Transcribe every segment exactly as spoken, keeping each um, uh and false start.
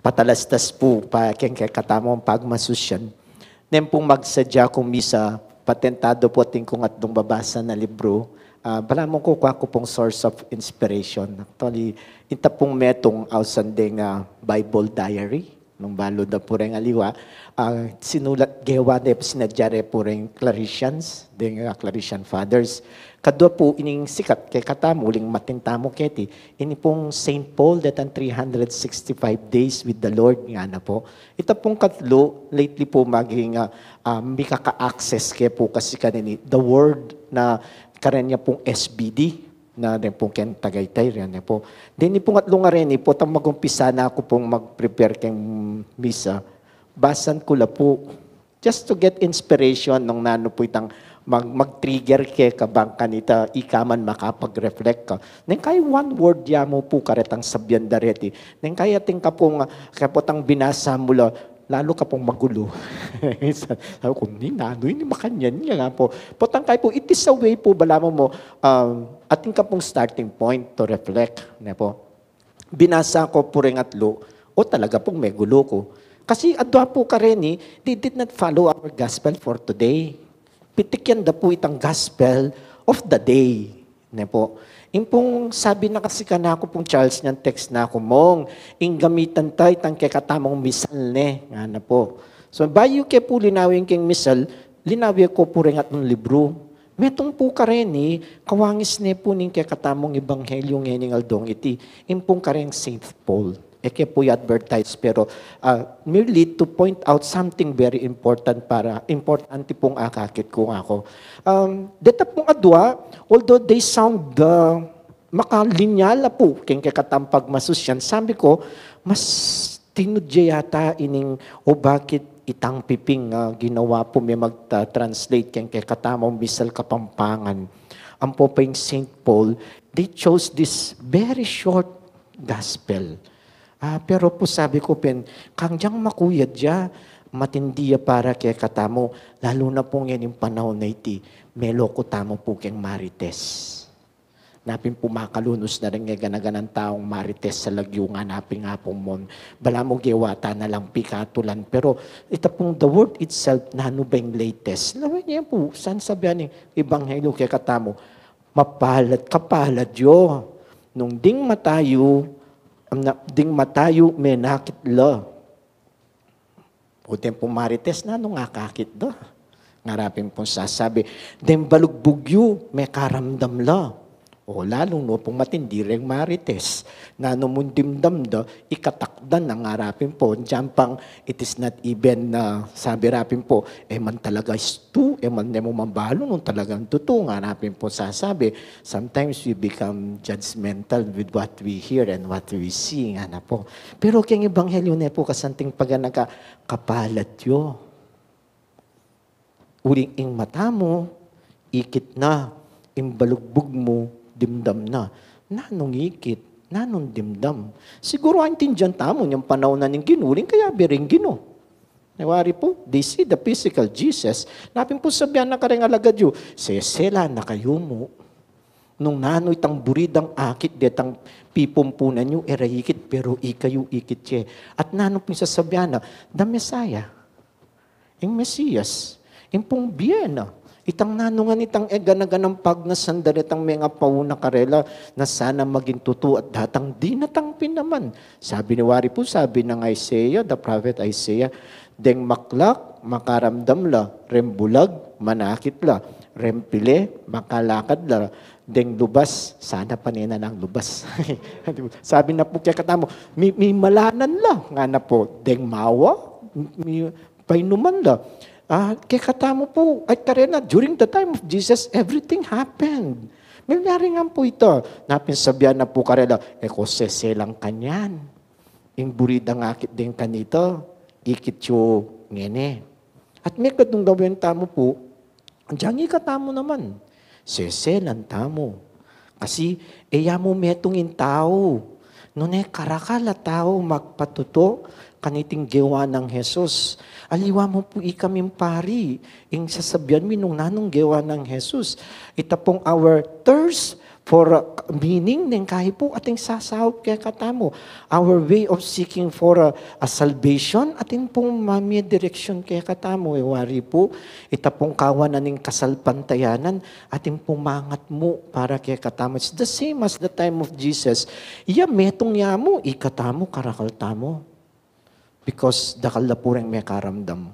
Patalastas pu pa keng kekatamung pagmasusyan. Neng pung magsadya kung misa, patentado pu atin kung atlung babasa na libru. Ah, balamu kukua ku pung source of inspiration. Actually, ita pung metung ausan deng, ah, Bible diary. Nung balu da pu reng aliwa, ah, sinulat gewa ne, sinadya re pu reng Claretians, deng, ah, Claretian Fathers. Kadua pu ining sikat kekatamu, uling matinta mu keti, ini pung Saint Paul, detang three hundred sixty-five days with the Lord, ngana pu. Ita pung katlu, lately pu maging, ah, ah, mikaka-access ke pu kasi kanini, the word na kareng ya pung S B D, na deng pung keng Tagaytay, reni pu. Deni pung atlung areni, potang magumpisa na ku pung mag-prepare keng misa, basan ku la pu. Just to get inspiration nung nanu pu itang mag-, mag-trigger ke ka bang kanita, ika man makapag-reflect ka. Neng kaya one word ya mu pu karetang sabyan da reti. Neng kaya atin ka pung, kaya potang binasa mu la, lalu ka pung magulu. Sabi ku, "Ni nanu ini makanyan ya?" nga pu. Potang kaya pu, it is a way pu, balamu mu, um, atin ka pung starting point to reflect, ne pu. Binasa ku pu reng atlu, o talaga pung megulu ku. Kasi adua pu kareni, they did not follow our gospel for today. Pitikyan da pu itang gospel of the day. Ne pu. Ing pung sabi na kasi kanaku pung Charles, niyan text na ku, "Mong, ing gamitan ta itang kekatamung misal ne," ngana pu. So, bayu ke pu linawin keng misal, linawi ku pu reng atlung libru. Metung pu kareni, kawangis ne pu ning kekatamung ebanghelyu ngening aldong iti, ing pung kareng Saint Paul. E ke pu i-advertise, pero, ah, merely to point out something very important para, importante pung akakit ku ngaku. Um, deta pung adua, although they sound, ah, makalinya la pu keng kekatang pagmasusyan, sabi ku, mas tinud ya yata ining o bakit itang piping, ah, ginawa pu me magta-translate keng kekatamung misal Kapampangan. Ampo pa ing Saint Paul, they chose this very short gospel. Ah, pero pu sabi ku pin, kangyang makuyad ya, matindi ya para kekatamu, lalu na pu ngening panaun a iti, meloku tamu pu keng marites. Napin pu makalunus na ring e gana-ganang taung marites sa lagyu, ngana pin nga pu, Mon, balamu gewa ta na lang pikatulan, pero ita pung the word itself, nanu ba ing latest? Lawen ne pu, san sabian ning ebanghelyu kekatamu, mapalad, kapalad yu nung ding mata yu, na, ding mata yu menakit la. O deng pung marites, nanung akakit da? Ngara pin pung sasabi, deng balugbug yu mekaramdam la. O lalu no pung matindi reng marites, nanu mung dimdam da, ikatakdan na, ngara pin pu, diyan pang it is not even, ah, sabi ra pin pu, e man talaga istu, e man, e mu man balu nung talagang tutu, ngara pin pu sasabi. Sometimes we become judgmental with what we hear and what we see, ngana pu. Pero keng ebanghelyu ne pu, kasanting paganakan, kapalad yu. Uling ing mata mu, ikit na, ing balugbug mu, dimdam na. Nanung ikit, nanung dimdam? Siguru aintindian tamu, inyang panaun na ning Ginu, uling kayabe ring Ginu. Wari pu, they see the physical Jesus. Napin pu sabian na kareng alagad yu, sese la na kayu mu. Nung nanu itang buridang akit detang pipumpunan yu, e ra ikit, pero ikayu ikit ye. At nanu pin sasabian na, the Messiah. Ing Mesias, ing pung bie na. Itang nanu ngan itang e gana-ganang pagnasan da retang mengapauna karela na sana maging tutu at datang, dinatang pin naman. Sabi ne wari pu, sabi nang Isaiah, the prophet Isaiah, deng maklak, makaramdam la, reng bulag, manakit la, reng pile, makalakad la, deng lubas, sana pane na nang lubas. Sabi na pu kekatamu, mi, mimalanan la, ngana pu, deng mawa, mi, painuman la. Ah, kekatamu pu, ay karela, during the time of Jesus, everything happened. Milyari ngan pu ita, napin sabian na pu karela, e ko sese lang kanyan. Ing buridang akit deng kanita, ikit yu ngeni. At mekad nung gawan tamu pu, diang ikatamu naman, seselan tamu. Kasi e ya mu metung ing tau, nune karakal a tau magpatutu kaniting gewa nang Jesus. Aliwa mu pu ikaming pari, ing sasabian mi nung nanung gewa nang Jesus. Ita pung our thirst for, uh, meaning, neng kayi pu, atin sasaup kekatamu. Our way of seeking for a, a salvation, atin pung mamie direksyon kekatamu. E wari pu, ita pung kawan na ning kasalpantayanan, atin pung mangat mu para kekatamu. It's the same as the time of Jesus. Iya metung ya mu, ikatamu, karakal tamu. Because dakal la pu reng mekaramdam.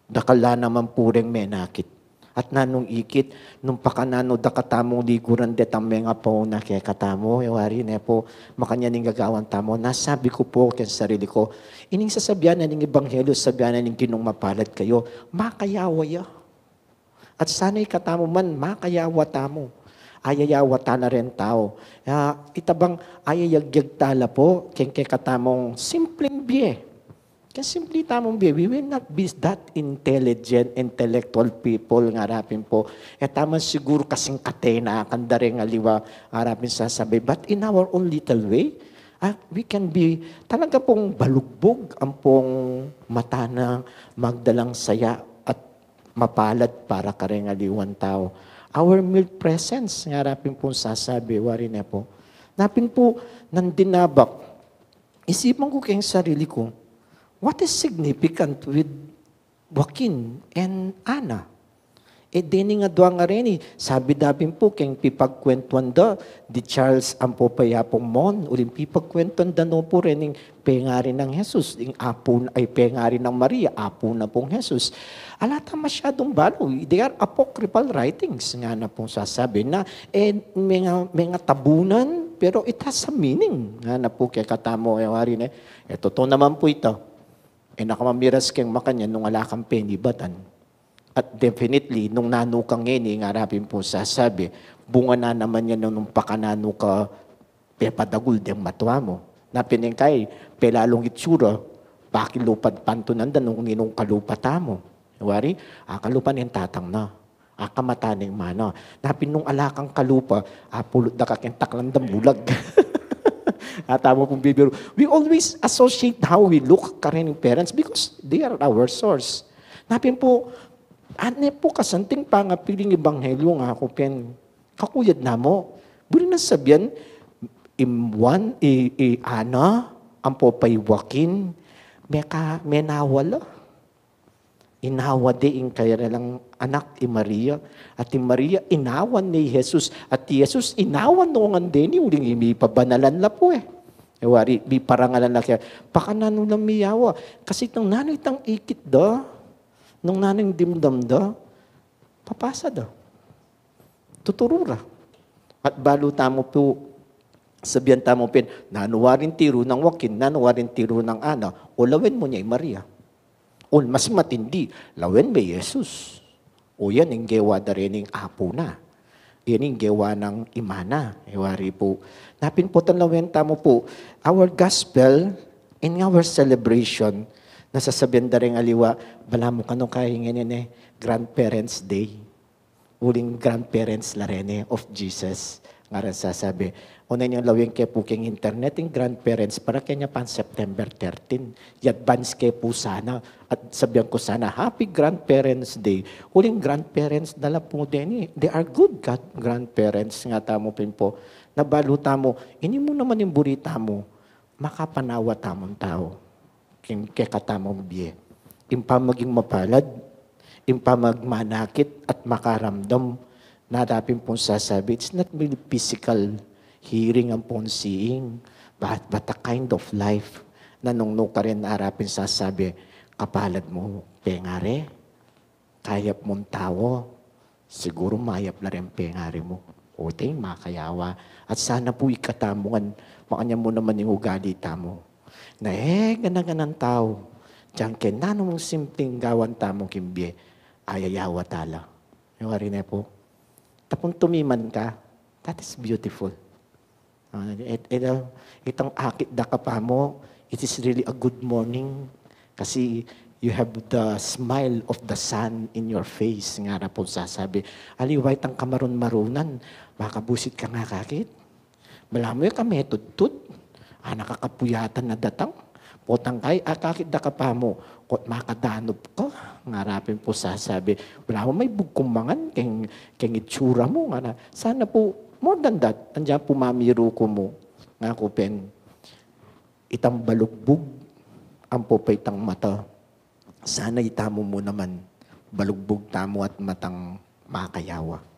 Dakal la naman pu reng menakit. At nanung ikit, nung pakananu da katamung liguran detang mengapauna kekatamu, e wari ne pu, makanyan ing gagawan tamu, nasabi ku pu keng sarili ku, ining sasabian na ning ebanghelyo, sabian na ning Ginung mapalad kayu, makayawa ya. At sana ikatamu man, makayawa tamu. Ayayawa ta na ring tau. Ya, ita bang ayayagyag ta la pu, keng kekatamung simpleng bie. Keng simple tamung bie, we will not be that intelligent, intellectual people, ngara pin pu. E ta man siguru kasing katena kang dareng aliwa, ngara pin sasabi. But in our own little way, ah, we can be talaga pung balugbug ampong mata na magdalang saya at mapalad para kareng aliwang tau. Our mere presence, ngara pin pung sasabi, wari ne pu. Na pin pu, nandin na bak, isipan ku keng sarili ku, what is significant with Joaquin and Ana? E dening adua ngareni, sabi da pin pu, keng pipagkwentuan da di Charles ampo pa Yapong Mon, uling pipagkwentuan da no pu rening pengari nang Jesus, ing apu, ay, pengari nang Maria, apu na pung Jesus. Ala ta masyadung balu, they are apocryphal writings, ngana pung sasabi na, e, menga, mengatabunan, pero it has a meaning, ngana pu kekatamu, e wari ne. E, totoo naman pu ita. E na ka mamiras keng makanyan nung ala kang penibatan. At definitely, nung nanu ka ngeni, ngara pin pung sasabi, bunga na naman yan nung pakananu ka pepadagul deng matua mu. Na pin ing kai, pelalung itsura, pakilupad pantunan da nung ninung kalupa tamu. Wari, a kalupa ning tatang na. A kamata ning mana. Na pin nung ala kang kalupa, a pulut da ka keng taklang damulag. A tamu pung bibiru. We always associate how we look karening parents because they are our source. Na pin pu, ane pu kasanting pangapiling ebanghelyo nga ku pin. Kakuyad namu, buri nang sabian, i Juan, i, i Ana, ampo pa i Joaquin, meka, menawa la. Inawa de ing karelang anak i Maria, at i Maria inawa ne i Jesus, at i Jesus inawa no ngan deni uling mipabanalan la pu e. E wari, miparangalan la kaya, pakananu lang miyawa. Kasi nung nanu itang ikit da, nung nanu ing dimdam da, papasa da. Tuturu ra. At balu tamu pu, sabian tamu pin, nanu waring tiru nang Joaquin, nanu waring tiru nang Ana, o lawen mu ne i Maria. O mas matindi, lawen me i Jesus. O yan ing gewa da rening apu na. Yan ing gewa nang ima na. E wari pu. Na pin pu, tan lawen tamu pu, our gospel, in our celebration, na sasabian da reng aliwa, balamu kanu kayi ngeni ne, Grandparents' Day. Uling grandparents la reni of Jesus. Ngaran sasabi, o na inyang lawen ke pu keng internet, ing grandparents, para kenya pan September thirteen. I-advance ke pu sana, at sabian ku sana, Happy Grandparents' Day. Uling grandparents da la pu deni. They are good god-, grandparents, nga tamu pin pu. Na balu tamu, ini mu naman ing buri tamu, makapanawa tamung tau. King kekatamung bie. Ing pamaging mapalad, ing pamagmanakit at makaramdam, na dapin pung sasabi, it's not merely physical hearing ampong seeing, but, but a kind of life. Na nung nukarin arapin sasabi, kapalad mu, pengari, kayap mung tau, siguru mayap la ring pengari mu. O, iti ing makayawa. At sana pu ikatamu ngan, makanyan mu naman ing ugali tamu. Na e, gana-ganang tau. Dinan ke nanu mung simpleng gawan tamu king bie, ayayawa ta la. Yung ari ne pu. Tapung tumiman ka, that is beautiful. Ah, it, it, uh, itang akit da ka pa mu, it is really a good morning. Kasi you have the smile of the sun in your face, ngara pung sasabi. Aliwa itang kamarun-marunan, makabusit kang akakit. Balamu e ka metudtud, a nakakapuyatan na datang. Potang kai, akakit da ka pa mu, kot makadanup ka, ngara pin pung sasabi. Balamu maibug kung mangan, keng, keng itsura mu, ngara. Sana pu, More than that, andiyan pu mamiru ku mu, ngaku pin, itang balugbug ampo pa itang mata, sana itamu mu naman balugbug tamu at matang makayawa.